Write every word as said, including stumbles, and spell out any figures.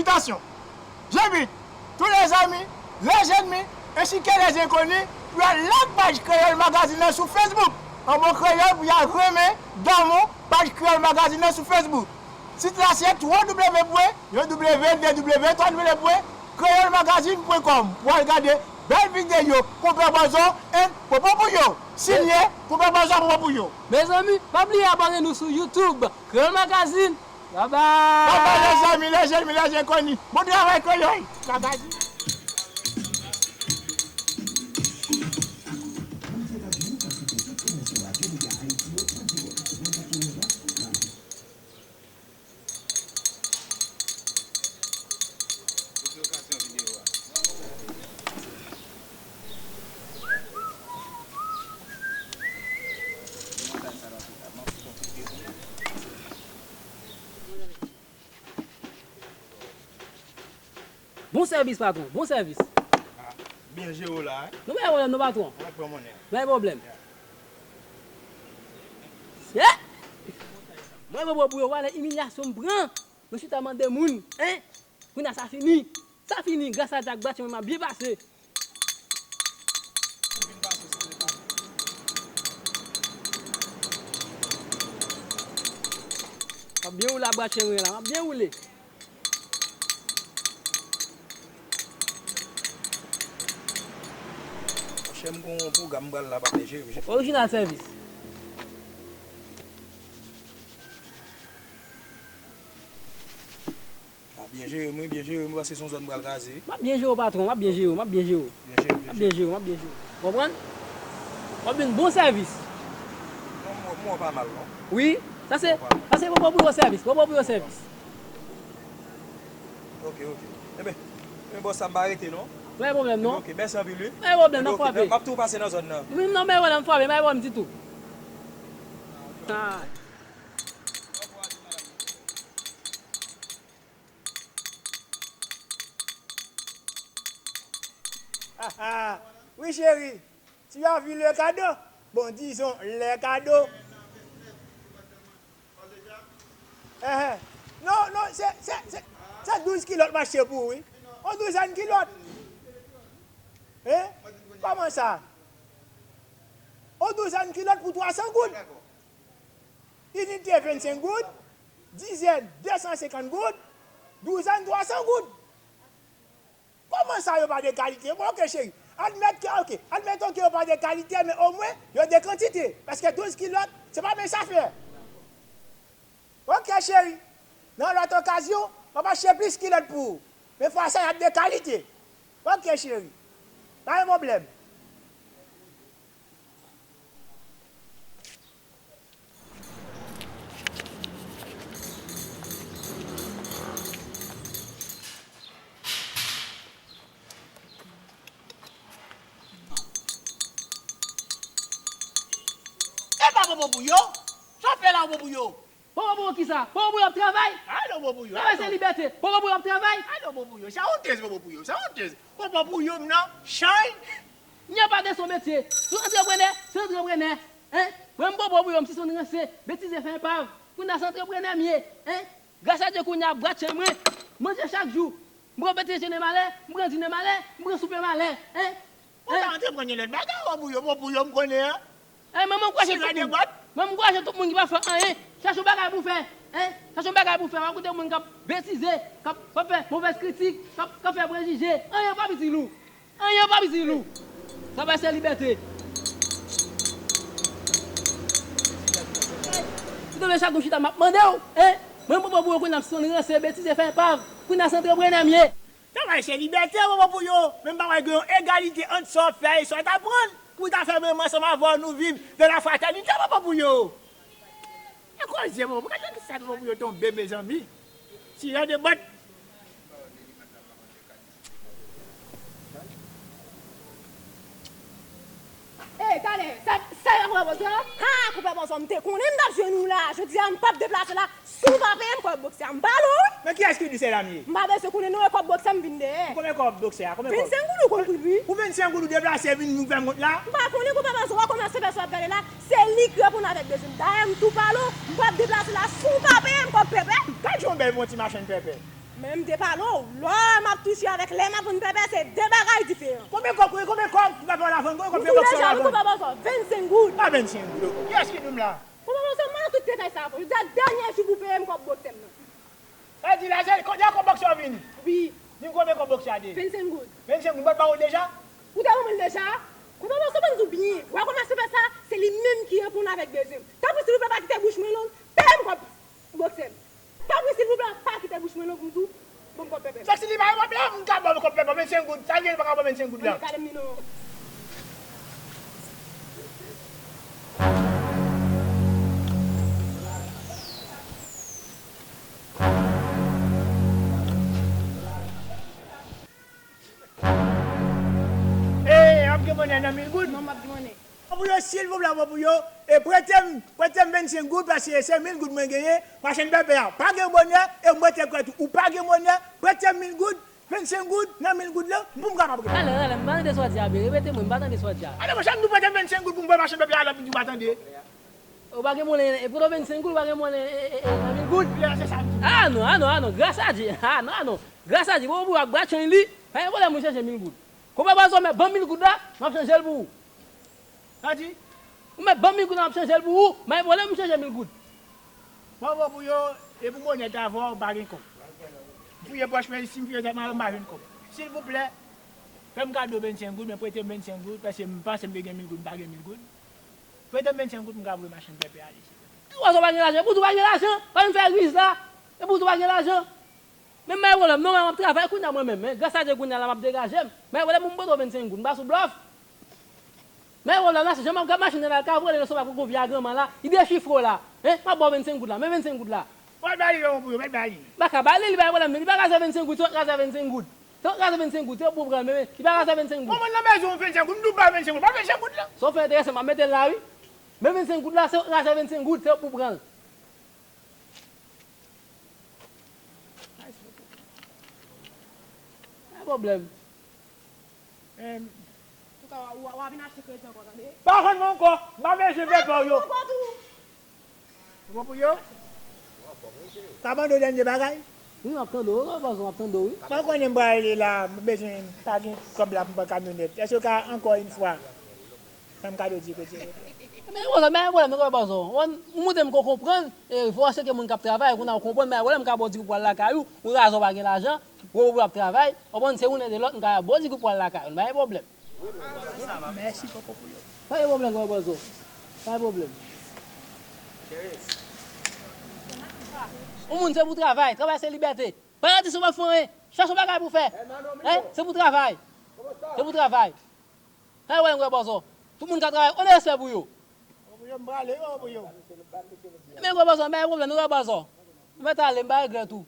Salutations. J'invite tous les amis, les ennemis, ainsi que les inconnus pou y al like paj Kreyòl Magazine nan sou Facebook. An bon kreyòl pou y al renmen, damou paj Kreyòl Magazine nan sou Facebook. Sit la se w w w pwen w w w pwen kreyòl magazine pwen kòm pou w al gade bèl videyo Konpè Bòzò and Popo Pouyo. Sinye Konpè Bòzò, Popo Pouyo. Mezanmi, pa bliye abòne nou sou YouTube, Kreyòl Magazine. Bye bye. Bye bye, les amis, les ennemis, les inconnus. Bon travay, Kreyòl Magazine. Bon sèvis, patwon, bon sèvis. Ah, byen jere w la, wi. Nou pa gen pwoblèm, non, patwon. Mwen pran monnen an. Pa gen pwoblèm. Yeah! Mwen, mwen, mwen, pou yo wè lè imilyasyon m pran. Mwen chita mande moun, en? Kounye a sa fini. Sa fini, gras a Dyak Bratche mwen, m ap byen pase. M ap byen woule a Bratche mwen la, m ap byen woule. Monchè, m gon pwogram m pral la, pa deje. Orijinal sèvis. Ah, byen jere m, wi, byen jere m, paske se yon zòn m pral kraze. M ap byen jere w, patwon, m ap byen jere w, m ap byen jere w. Byen jere, byen jere. M ap byen jere w, m ap byen jere w. Konprann? W ap jwenn bon sèvis. Non, m wè, m wè w pa mal, non. Wi, sa se, sa se Popo Pouyo sèvis, Popo Pouyo sèvis. Ok, ok. Enben, enben, bòs sa m pa rete, non. Pa gen pwoblèm, non. Ok, mèsi anpil, wi. Pa gen pwoblèm, n ap frape. M ap tou pase nan zòn nan. Wi, non, men wè, n ap frape, pa gen pwoblèm ditou. Ah. Ah, ah. Wi, cheri. Tu as vu le cadeau? Bon, disons les cadeaux. Enhen. Non, non, se, se, se, se douz kilòt m achte pou ou, wi. On douzèn kilòt. Hein? Kòman sa? On douzèn kilòt pou twa san goud. Inite vennsenk goud, dizèn de san senkant goud, douzèn twa san goud. Kòman sa yo pa de kalite? Bon, ok, cheri. Admèt ke, ok, admeton ke yo pa de kalite, men omwen, yo de kantite. Paske douz kilòt, se pa menm zafè. Ok, cheri. Nan lòt okazyon, m ap achte plis kilòt pou ou. Men fwa sa, y ap de kalite. Ok, cheri. Pa gen pwoblèm. Epa Popo Pouyo? Sa w fè la, Popo Pouyo? Popo Pouyo kisa? Popo Pouyo ap travay? Alo, Popo Pouyo, travay se libète. Popo Pouyo ap travay? Alo, Popo Pouyo, sa ontèz, Popo Pouyo, sa ontèz. Popo Pouyo m nan, chay. Il n'y a pas de son métier. Se yon antreprenè, se yon antreprenè. Hein? Mwen, m Popo Pouyo, m si se yon ranse, betize fè enpav. Kounye a se antreprenè m ye. Hein? Gras a Dye kounye a, bratche mwen, manje chak jou. M pran peti dejene malè, m pran dine malè, m pran soupe malè. Hein? Ou ta antreprann yon lòt bagay, wè Pouyo, bon Pouyo m konnen an. Hein, mwen, m ankouraje tout moun. Mwen, m ankouraje tout moun ki pa fè anyen. Chache yon bagay pou fè. Hein? Chache yon bagay pou fè. Pa koute moun k ap betize, k ap, k ap fè movèz kritik, k ap, k ap fè prejije. Anyen pa itil ou. Anyen pa itil ou. Travay se libète. Ou tande chak jou m chita m ap mande w, hein? Mwen, m Popo Pouyo, kounye a m si yon ranse, betize fè enpav. Kounye a se antreprenè m ye. Travay se libète, Popo Pouyo. Men m pa wè gen yon egalite ant sa w fè e sa w t aprann. Pou w ta fè menm ansanm avè w, nou viv dans la fraternité, Popo Pouyo. E koze, Popo, gade kisa Popo Pouyo tonbe, mezanmi. Tirè de bòt. Ey, talè, sa, sa y ap pran pòz la? Ha, Konpè Bòzò, m te konnen m t ap jwenn ou la. Jodi a, m p ap deplase la. Si w pa peye m kòb boksè a, m ba l ou, wi. Men kiyès ki di se la m ye? M pa bezwen konnen non, e kòb boksè m vin dèyè. Konbyen kòb boksè a? Konbyen kòb? Vennsenk goud ou konn pri l, wi. Pou vennsenk goud ou deplase vin fè m wont la? M pa konnen, Konpè Bòzò, w a kòmanse fè sa w ap gade la. Se li k reponn avèk bezwen m. Dayè, m tou pale w, m p ap deplase la. Si w pa peye m kòb pèpè. Gad yon bèl bon ti machann pèpè. Men m te pale w, lò m ap touche avèk lè m ap vann pèpè, se de bagay diferan. Konbyen kòb, konbyen kòb papa w la vann, konbyen kòb pye bòksè w la vann? Ou tou deja, ou tou papa w vann vennsenk goud. Pa vennsenk goud, kòbyen? Kiyès ki di m la? Ou pa panse m nan tout detay sa a, jodi a dènye jou pou peye m kòb bòksè m nan. Sa di la, se kòb, de kòb bòksè w vini? Wi. Di m konbyen kòb bòksè a te ye? Vennsenk goud. Vennsenk goud, mwen t ba w deja? Ou te ban mwen l deja? Ou pa panse m di w byen. W a kòmanse fè sa, se li menm ki reponn avèk bezwen m. Tanpri, silvouplè, pa kite bouch mwen long, peye m kòb bòksè m. Tanpri, silvouplè, pa kite bouch mwen long pou m di w, ban m kòb pèpè m. Sèksi li pa gen pwoblèm, m ka ba w kòb pèpè w, vennsenk goud. Sa l gen, li pa ka ba w vennsenk goud la? Ann, ale m li non. E, w ap gen monnè nan mil goud? Non, m ap gen monnè. Bon pou yo, silvouplè, bon pou yo, e prete m, prete m vennsenk goud, paske se mil goud mwen genyen, machann pèpè a pa gen monnè, e m rete kwè tou, ou pa gen monnè, prete m mil goud, vennsenk goud nan mil goud lan, pou m kapab rete. Talè, talè, m pa tande sa w di a, byen, repete mwen, m pa tande sa w di a. Ale, monchè, m di w prete m vennsenk goud pou m voye machann pèpè a, lòt li di w pa tande. Ou pa gen monnè, e pou vennsenk goud, ou pa gen monnè, e, e, e, nan mil goud? Lè se sa m di. Ah non, ah non, ah non, gras a Dye, ah non, ah non, gras a Dye, bon, pou ak bratchanj li, pa gen pwoblèm, ou chèche mil goud. Konpè Bòzò, mèt ban m mil goud la, m ap chanje l pou ou. Sa di? Ou mèt ban m mil goud, m ap chanje l pou ou, m pa gen pwoblèm, m chanje mil goud. Bon, bon, pou yo, e pou monnè t avè w, pa gen kòb. M fouye pòch mwen, si m fouye tèt mwen, m pa jwenn kòb. Silvouplè, fè m kado vennsenk goud, men prete m vennsenk goud, paske m panse m te gen mil goud, m pa gen mil goud. Prete m vennsenk goud, m ka voye machann pèpè ale, silvouplè. Bòzò pa gen lajan, e pou tou pa gen lajan, pa vin fè riz la, e pou tou pa gen lajan. Men m pa gen pwoblèm, non, men m ap travay kounye a mwen menm, men gras a Dye kounye a la m ap degaje m. Men pwoblèm pou m pote w vennsenk goud, m pa sou blòf. Men pwoblèm la, se jan m ap gad machin nan la, l ka vole nan soma koko vye a granma la, li dechifre w la. Hein, m ap ba w vennsenk goud la, men vennsenk goud la. Mèt ba li non, pou yo, mèt ba li. M pa ka ba li, li pa gen pwoblèm, men li pa ka se vennsenk goud, se w k ka se vennsenk goud. Se w k ka se vennsenk goud, se w pou pran l, men li pa ka se vennsenk goud. Bon, moun nan bezwen vennsenk goud, m di w ba vennsenk goud, ba vennsenk goud la. Sa w fè enterese m, m ap mete l la, wi. Men vennsenk goud la, se w k ka se vennsenk goud, se w pou pran l. Pa gen pwoblèm. Em. Antouka, w a, w a, w a vin achte kredi ankò, tande? Pa vann mwen ankò. M pa bezwen pèpè w yo. Pa vann mwen ankò tou. Bon pou yo? Ka mande w dènye bagay? Wi, m ap tande w, wi, Bòzò, m ap tande w, wi. Mwen konnen m prale la, m bezwen, pa gen kòb la pou m pran kamyonèt. Èske w ka, ankò yon fwa, fè m kado dye goud, silvouplè? Men, Bòzò, men, pwoblèm, non, Bòzò. Ou montre m ke w konprann, e, fò w aksepte moun k ap travay, kounye a w konprann, men, pwoblèm, m ka ba w dye goud pou w al lakay ou, ou razè w pa gen lajan, ou, ou ap travay, w konprann, se youn ede lòt, m ka ba w dye goud pou w al lakay ou, pa gen pwoblèm. Mèsi, kòkò pou yo. Pa gen pwoblèm, Bòzò. Pa gen pwoblèm. Yon moun se pou travay. Travay se libète. Pa rete sou w ap fè anyen. Chache yon bagay pou fè. Hein? Se pou travay. Se pou travay. Pa gen pwoblèm, Bòzò. Tout moun ka travay. Onè respè pou yo. Pou yo, m prale, yo, pou yo. Men, Bòzò, pa gen pwoblèm, non, Bòzò. Mèt ale, m pa regrèt ou.